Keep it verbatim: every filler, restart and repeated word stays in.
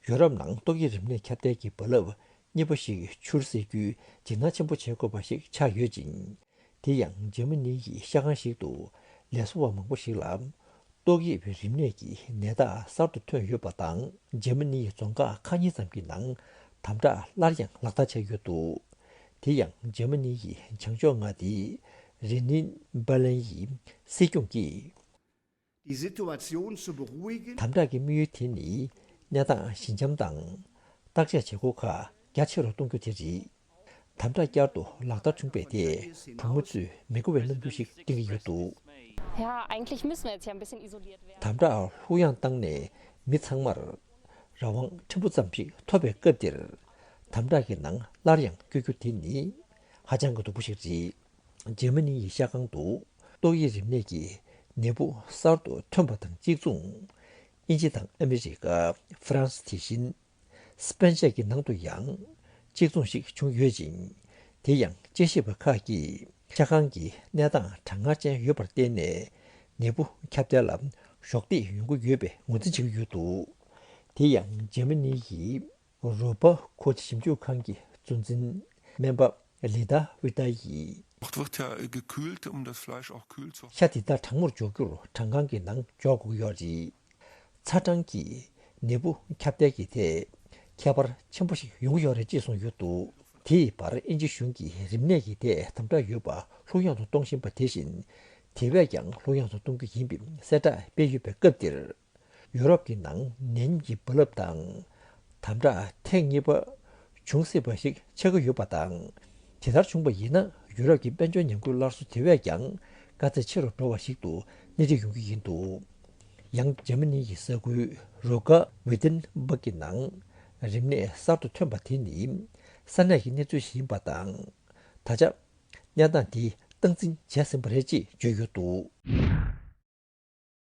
ཡོ་རོབ་ནང་ཏོག་དབྱིབས་རིམས་ནད་ཁྱབ་གདལ་གྱི་རྦ་རླབས་གཉིས་པ་ཞིག་འཕྱུར་སྲིད་རྒྱུའི་འཇིགས་སྣང་ཆེན་པོ་བྱེད་དགོས་པ་ཞིག་ཆགས་ཡོད་ཅིང་། དེ་ཡང་འཇར་མ་ནི་ཡི་ཤ་ཁང་ཞིག་ཏུ་ལས་བཟོ་བ་མང་པོ་ཞིག་ལ་ཏོག་དབྱིབས་རིམས་ནད་ཀྱི་ནད་རྟགས་གསར་དུ་ཐོན་ཡོད་པ་དང་། འཇར་མ་ནི་ཡི་རྫོང་ཁག་ཁག་གཉིས་ཙམ་གྱི་ནང་དམ་དྲག་སླར་ཡང་ལག་བསྟར་བྱས་ཡོད་འདུག་དེ་ཡང་འཇར་མ་ནི་ཡི་བྱང་ཕྱོགས་མངའ་སྡེའི་རེ་ནིན་སྦར་ལན་ཡི་སྲིད་སྐྱོང་གིས། Die Situation zu beruhigen. དམ་དྲག་གི་དམིགས་ཡུལ་དེ་ནི་གནས་སྟངས་ཞི་འཇམ་དང་བརྟག་དཔྱད་བྱེད་སྒོ་ཁག་རྒྱ་ཆེ་རུ་གཏོང་རྒྱུ་དེ་རེད། དམ་དྲག་བསྐྱར་དུ་ལག་བསྟར་བྱུང་བའི་ཐད་གྲོང་མི་ཚོས་མི་དགའ་བའི་རྣམ་འགྱུར་ཞིག་བསྟན་གྱི་ཡོད་འདུག Ja, eigentlich müssen wir jetzt ja ein bisschen isoliert werden. དམ་དྲག་ལྷུག་ཡངས་བཏང་ནས་མི་ཚང་མར་རང་དབང་ཕྲན་བུ་ཙམ་ཞིག་ཐོབ་པའི་སྐབས་འདིར། དམ་དྲག་གི་ནང་སླར་ཡང་བསྐྱོད་རྒྱུ་དེ་ནི་ཧ་ཅང་གི་སྡུག་པོ་ཞིག་རེད། འཇར་མ་ནི་ཡི་ཤ་ཁང་དུ་ཏོག་དབྱིབས་རིམས་ནད་ཀྱི་ནད་འབུ་གསར་དུ་ཐོན་པ་དང་གཅིག་མཚུངས། དབྱིན་ཇི་དང་ཨ་མི་རི་ཀ། ཧྥ་རན་སི། དེ་བཞིན་སྤེན་ཆེན་གྱི་ནང་དུ་ཡང་གཅིག་མཚུངས་ཤིག་བྱུང་ཡོད་ཅིང་། དེ་ཡང་དཔྱད་ཞིབ་པ་ཁག་གིས་ཤ་ཁང་གི་གནས་སྟངས་གྲང་ངར་ཅན་ཡོད་པར་བརྟེན་ནས་ནད་འབུ་ཁྱབ་གདལ་ལ་གཞོགས་འདེགས་ཡོང་གི་ཡོད་པའི་ངོས་འཛིན་བྱེད་ཀྱི་ཡོད་འདུག་དེ་ཡང་འཇར་མ་ནི་ཡི་རོ་པ་ཁོ་ཆི་ཞིབ་འཇུག་ཁང་གི་གཙོ་འཛིན་སྨན་པ་ལི་ད་ཝི་ཏཱ་ཡིས། Dort wird ja gekühlt, um das Fleisch auch kühl zu halten. ཤ་དེ་དག་གྲང་མོར་འཇོག་རྒྱུར་གྲང་ཁང་གི་ནང་འཇོག་དགོས་ཀྱི་ཡོད་རེད། ཚ་གྲང་གིས་ནད་འབུ་ཁྱབ་གདལ་གྱི་ཐད་ཁྱད་པར་ཆེན་པོ་ཞིག་ཡོང་གི་ཡོད་རེད་ཅེས་གསུངས་ཡོད་འདུག་དེའི་བར་དབྱིན་ཇི་གཞུང་གིས་རིམས་ནད་ཀྱི་ཐད་དམ་དྲག་ཡོད་པ་ལྷུག་ཡངས་སུ་གཏོང་བཞིན་པ་དེ་བཞིན། དེ་བས་ཀྱང་ལྷུག་ཡངས་སུ་གཏོང་རྒྱུ་ཡིན་པའི་གསལ་བསྒྲགས་སྤེལ་ཡོད་པའི་སྐབས་འདིར། ཡུ་རོབ་ཀྱི་ནང་ནད་ཡམས་ཀྱི་རྦ་རླབས་དང་། དམ་དྲག་ཐེངས་གཉིས་པ་འབྱུང་སྲིད་པ་ཞིག་ཆགས་ཀྱི་ཡོད་པ་དང་། དེ་ལྟར་བྱུང་བ་ཡིན་ན་ཡུ་རོབ་ཀྱི་དཔལ་འབྱོར་ཉམས་རྒུད་སླར་གསོ་དེ་བས་ཀྱང་དཀའ་ཚེགས་ཆེ་རུ་འགྲོ་བ་ཞིག་ཏུ་སྣེ་ཁྲིད་ཡོང་གི་ཡིན་འདུག་ཡང་འཇར་མ་ནི་ཡི་ས་ཁུལ་རུ་ཀ་ཝི་ཏེན་སྦག་གི་ནང་རིམས་ནད་གསར་དུ་ཐོན་པ་དེ་ནི་ས་གནས་ཀྱི་གནས་ཚུལ་ཞིག་ཡིན་པ་དང་། ད་ཆ། གནས་སྟངས་འདི་སྟངས་འཛིན་བྱས་ཟིན་པ་རེད་ཅེས་བརྗོད་ཡོད་འདུག